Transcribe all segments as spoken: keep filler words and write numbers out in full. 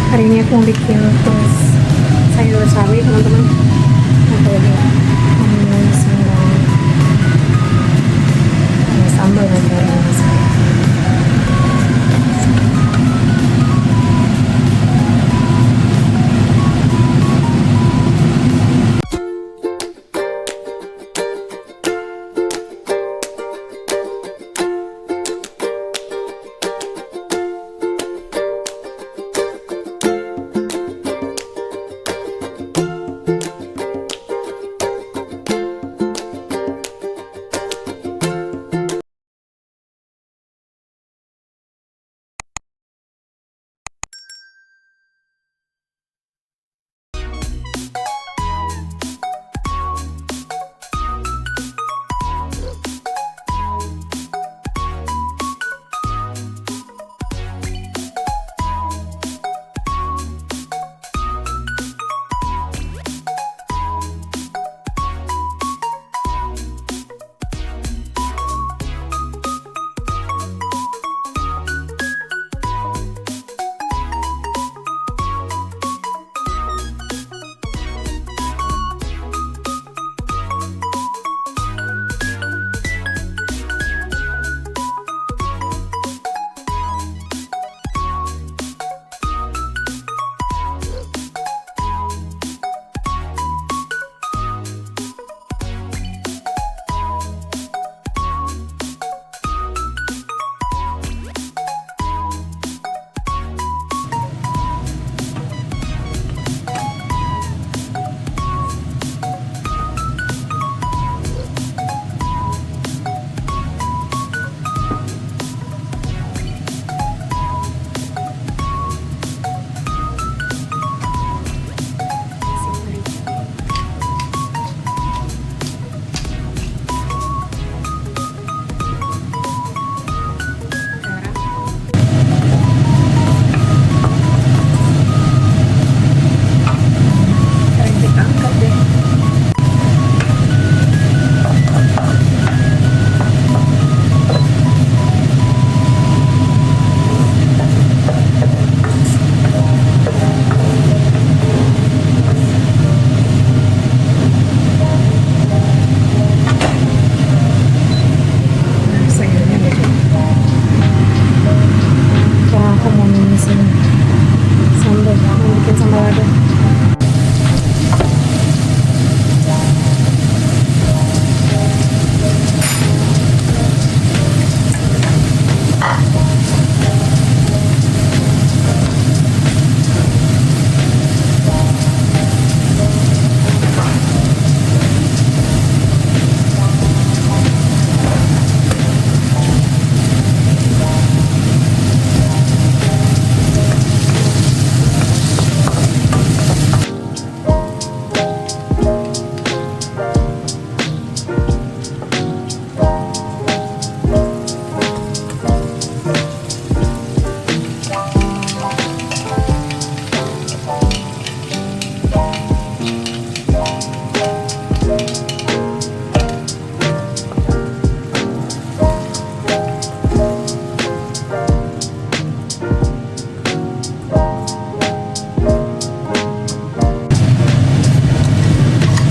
Hari ini aku mau bikin tumis sayur cabe, teman-teman. Aku lagi mau minum sambal. Ada sambal dan garam. Sekarang kita angkat deh. Sekarang aku mau numis ini. Sambal, mau bikin sambal lado.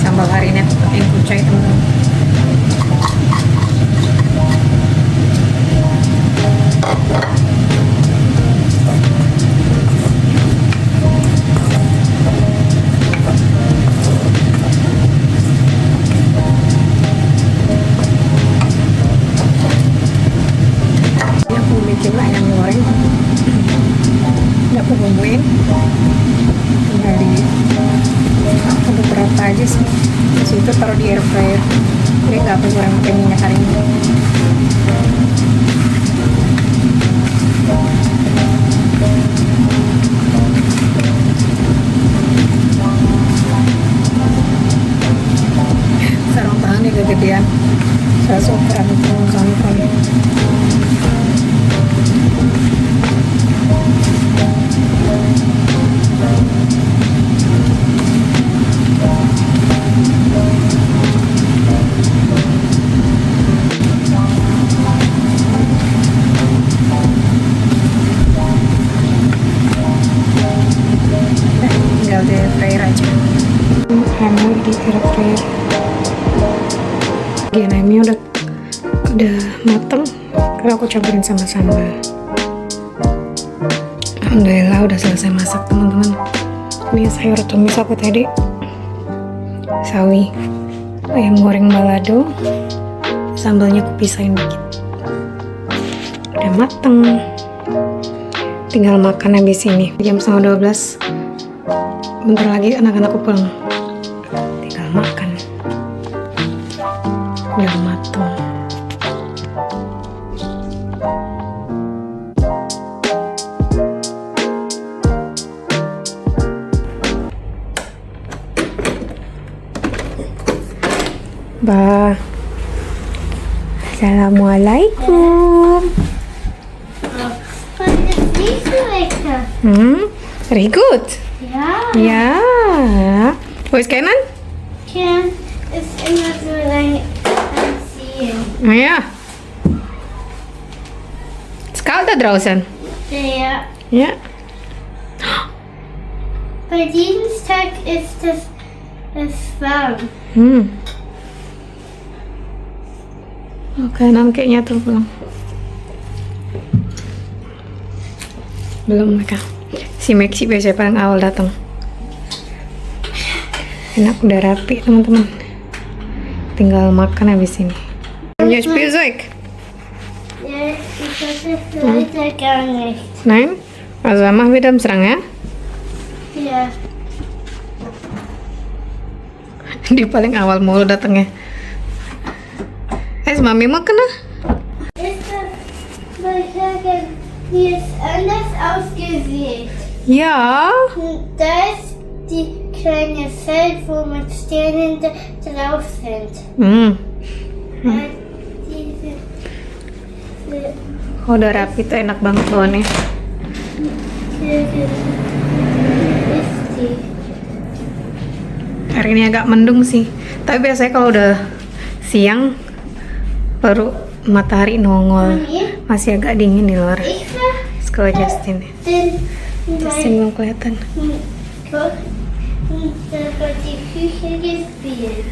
Sambal hari ini aku pakai kucai, teman-teman. Ini aku bikin ayam goreng. Ini aku bumbuin. Tinggal di, aku beberapa aja sih. Terus itu taruh di air fryer. Ini nggak perlu kurang pakai minyak hari ini. Sarang tahan nih kegedean. Saya suka itu sampai. Raja. Ayamnya diirak-irak. Bagian ayamnya udah, udah mateng. Kalau aku campurin sama sambal. Alhamdulillah udah selesai masak, teman-teman. Ini sayur tumis aku tadi. Sawi. Ayam goreng balado. Sambalnya aku pisahin dikit. Udah mateng. Tinggal makan habis ini. Jam setengah dua belas. Bentar lagi anak-anakku pulang. Tinggal makan. Udah mateng. Bah. Assalamualaikum. But it's easy like that. Hmm, very good. Yeah. Yeah. Wo ist Kenan? Can, it's another line I'm seeing. Ja. Skal det draußen? Ja. Ja. Bei Dienstag ist es, es warm. Hmm. Oke, nan kayaknya tuh belum. Belum mereka. Si Maxi biasanya paling awal datang. Enak, udah rapi, teman-teman. Tinggal makan habis ini. Punya spielzeug. Ja, ich hatte Freitag gar nicht. Nein? Also, dann machen wir dann dran, ja? Ja. Dia paling awal mulu datangnya. Eh, Mami mau kena? Ist das, weil ich sage, wie es anders ausgesieht. Ja. Da ist die kleine Feld, wo mit Sternen da-, drauf sind. Hmm. Äh, diese Oh, udah rapi tuh, enak banget bawaannya. Hari ini agak mendung sih, tapi biasanya kalau udah siang baru matahari nongol, masih agak dingin di luar. Sekolah Justin ya. Justin belum kelihatan.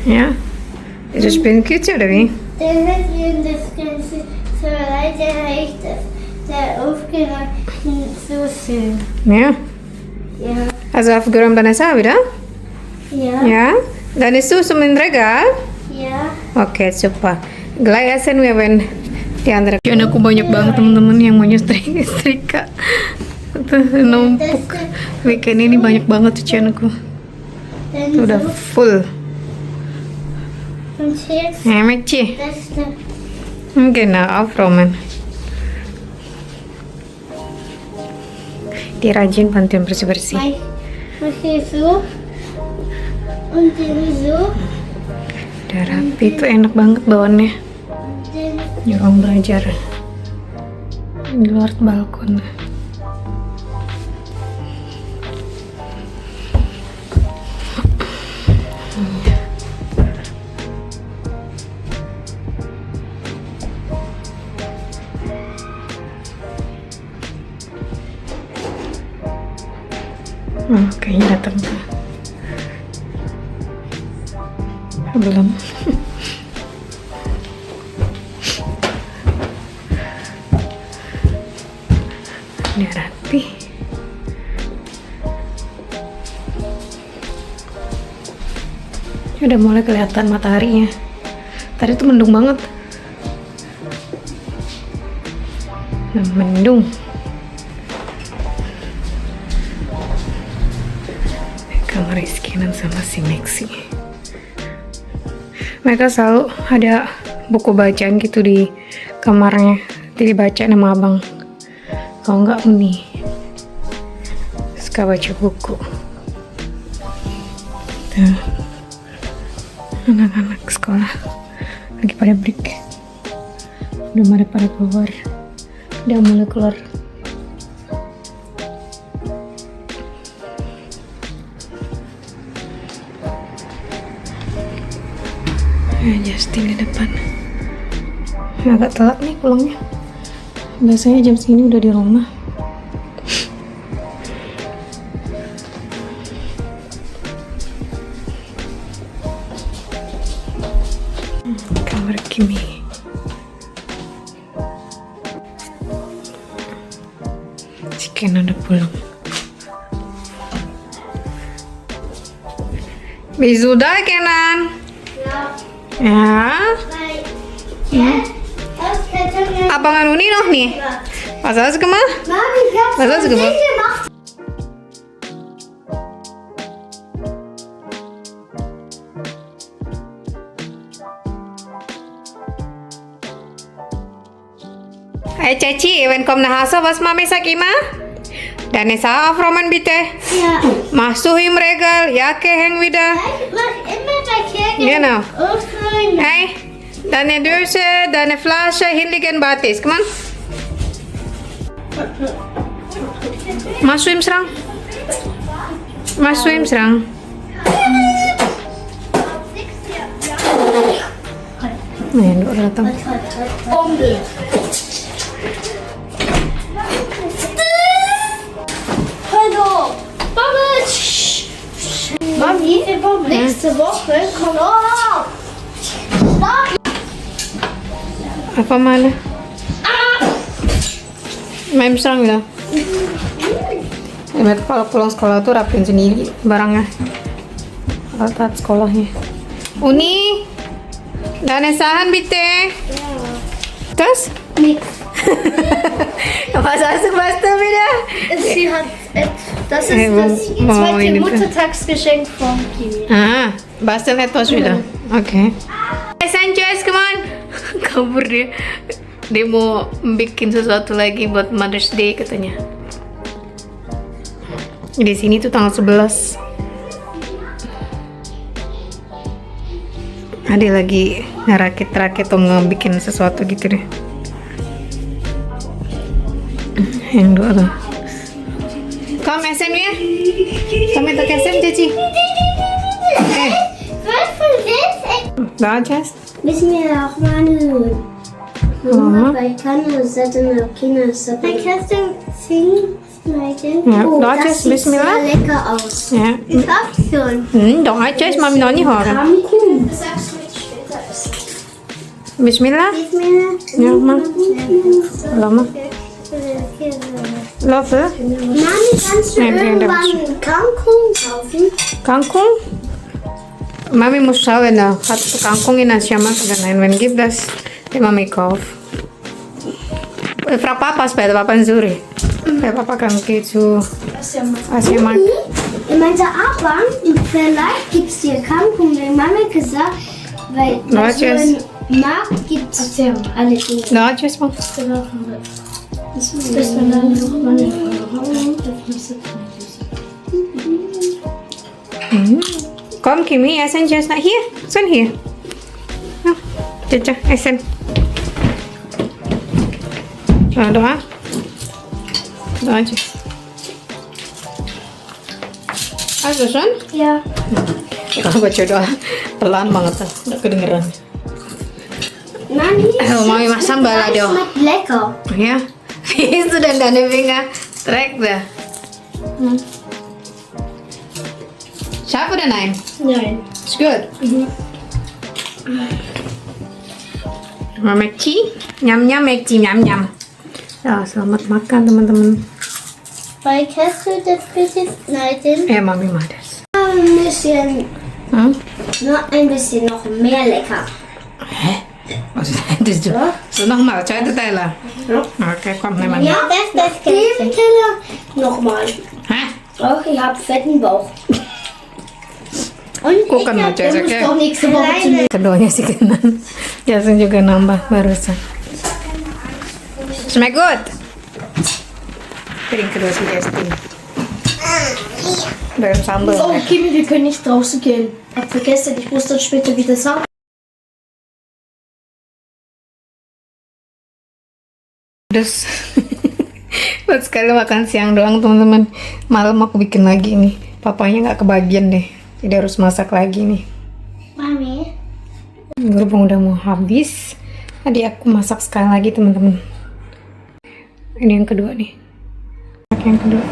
Ya. Ist es Spielkiez oder wie? Dann hat ihn das ganze Zollei erreicht, dass der aufgeräumt so schön. Ja. Ja. Also aufgeräumt dann ist er wieder? Ja. Ja? Dann ist es im Regal? Ja. Okay, super. Gleich essen wir, wenn die andere. Cucian aku banyak banget, teman-teman, yang mau nyestri-, setrika. Tuh, numpuk. Weekend ini banyak banget cucian aku. Udah full. Enak sih. Genau, aufräumen. Dia rajin bantuin bersih-bersih. Udah rapi tuh, enak banget bawaannya. Di ruang belajar. Di luar balkon. Oh, kayaknya datang tuh. Belum. Ini rapi. Ini udah mulai kelihatan mataharinya. Tadi tuh mendung banget. Nah, mendung. Kamar Iskinan sama si Maxi. Mereka selalu ada buku bacaan gitu di kamarnya. Jadi baca sama abang. Kalau enggak, Uni suka baca buku. Tuh. Anak-anak sekolah lagi pada break. Belum ada pada keluar. Udah mulai keluar. Ya, Justin di depan. Ya, agak telat nih pulangnya. Biasanya jam segini udah di rumah. Kimi. Si Kenan udah pulang. Bisa dah, Kenan? Ya. Ya. Baik. Ya. Terus kacangnya. Abang anu ni noh ni. Ya. Pasal sekema? Mami, ya. Pasal sekema? Ini, Mak. Eh, Ceci, ven kom nahasa vas mame sakima? Dane sa afroman bite? Ya. Masuhim regal, ya keheng vida. Hei, mas, ini pakai. Iya, no. Oh, sorry. Hei, dane duse, dane flashe, hinligen batis. Come on. Masuhim serang. Masuhim serang. Nih, dua datang. Hallo. Bubbles. Mami, nächste Woche kommt. Oh. Stop. Apa mana? Ah. Main serang gitu. Emet kalau pulang sekolah tuh rapiin sendiri barangnya. Alat-alat sekolahnya. Uni, dane sahan bite. Terus? Nix. Bahasa asing pasti beda. Sie hat, äh, das ist Eh, das mau, mau zweite ini tuh. Muttertagsgeschenk von Kimi. Ah, Bastel Edwards sudah. Oke. Hey, Sanchez, come on. Kabur dia. Dia mau bikin sesuatu lagi buat Mother's Day katanya. Di sini tuh tanggal sebelas. Ada lagi ngerakit-rakit atau ngebikin sesuatu gitu deh. Yang dua tuh. Kom S M ya? Kom itu S M, Ceci. Eh. First for this. Dah, Jess. Bismillahirrahmanirrahim. Mama. Mama, bei Kanne, Setten, Kina, Setten. Bei Kerstin, Zing, Schneiden. Ja, Oh, da das ist sieht Bismillah. Sehr lecker aus. Ja. Ich hab schon. Hm, doch, Jess, Mami noch nicht hören. Kangkung. Bismillah. Bismillah. Ja, mach. Lass mal. Löffel? Mami, kannst du Nein, nein, irgendwann nein. Kangkung kaufen? Kangkung? Mami muss schauen, da hat es Kangkung in Asiamarkt oder nein, wenn gibt das, die Mami kauft. Äh, frag Papa später, Papa nzuri. Weil Papa kann geht zu Asiamarkt. Asiamarkt. Mami, in meinem Abang, vielleicht gibt's hier Kangkung, die Mami gesagt, weil Leute, das so ein Markt gibt alle Dinge. Leute, was macht Das ist, das ist eine Mhm. Komm, Kimi, S M just not here. Sun here. No. Caca, S M. Ah, doa. Doa aja. Ayo, Sun. Ya. Kalau baca doa, pelan banget, tuh. Nggak kedengeran. Mami, Eh, Mami, das masam bala, schmeckt doh. Lecker. Ya. Sudah ndak ada bingah. Track dah. Hmm. Siapa udah nine? Nine. It's good. Mhm. Mama Ci, nyam nyam, Mama Ci, nyam nyam. Ya, selamat makan, teman-teman. Weil kannst du das bitte schneiden? Ja, Mami macht das. Ein bisschen, Hm? Noch ein bisschen, noch mehr lecker. Hä? Was ist denn das? Ja. So, nochmal, zweite Teile. Ja. Okay, komm, nimm mal. Ja, das, das Auf dem Teller nochmal. Hä? Oh, ich hab fetten Bauch. Und Kok ich kan hab baca aja, Lust, kayak? Doch nächste Woche zu Keduanya si Kenan. Jason juga nambah barusan. Smell good. Piring kedua si Justin. Belum sambal. Oh, Kimi, wir können nicht draußen gehen. Hab vergessen, ich muss dann später wieder saugen. Pedas. Buat sekali makan siang doang, teman-teman. Malam aku bikin lagi nih. Papanya nggak kebagian deh. Jadi harus masak lagi nih. Mami. Gerupung udah mau habis. Tadi aku masak sekali lagi, teman-teman. Ini yang kedua nih. Yang kedua.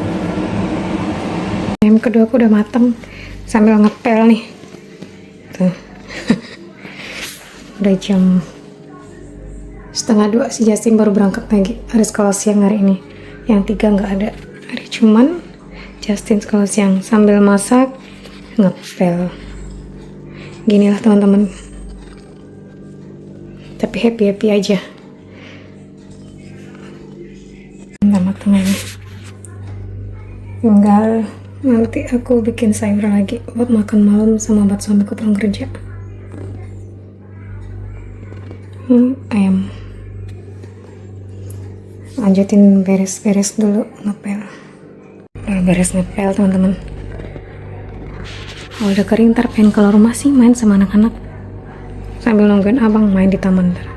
Yang kedua aku udah mateng. Sambil ngepel nih. Tuh. Udah jam Setengah dua si Justin baru berangkat lagi. Ada sekolah siang hari ini. Yang tiga nggak ada. Hari cuman Justin sekolah siang sambil masak, ngepel. Ginilah teman-teman. Tapi happy-happy aja. Udah matang ini. Tinggal nanti aku bikin sayur lagi buat makan malam sama buat suamiku pulang kerja. Hmm, ayam. Lanjutin beres-beres dulu ngepel. Udah beres ngepel, teman-teman. Kalau udah kering, ntar pengen keluar rumah sih, main sama anak-anak. Sambil nungguin abang main di taman ntar.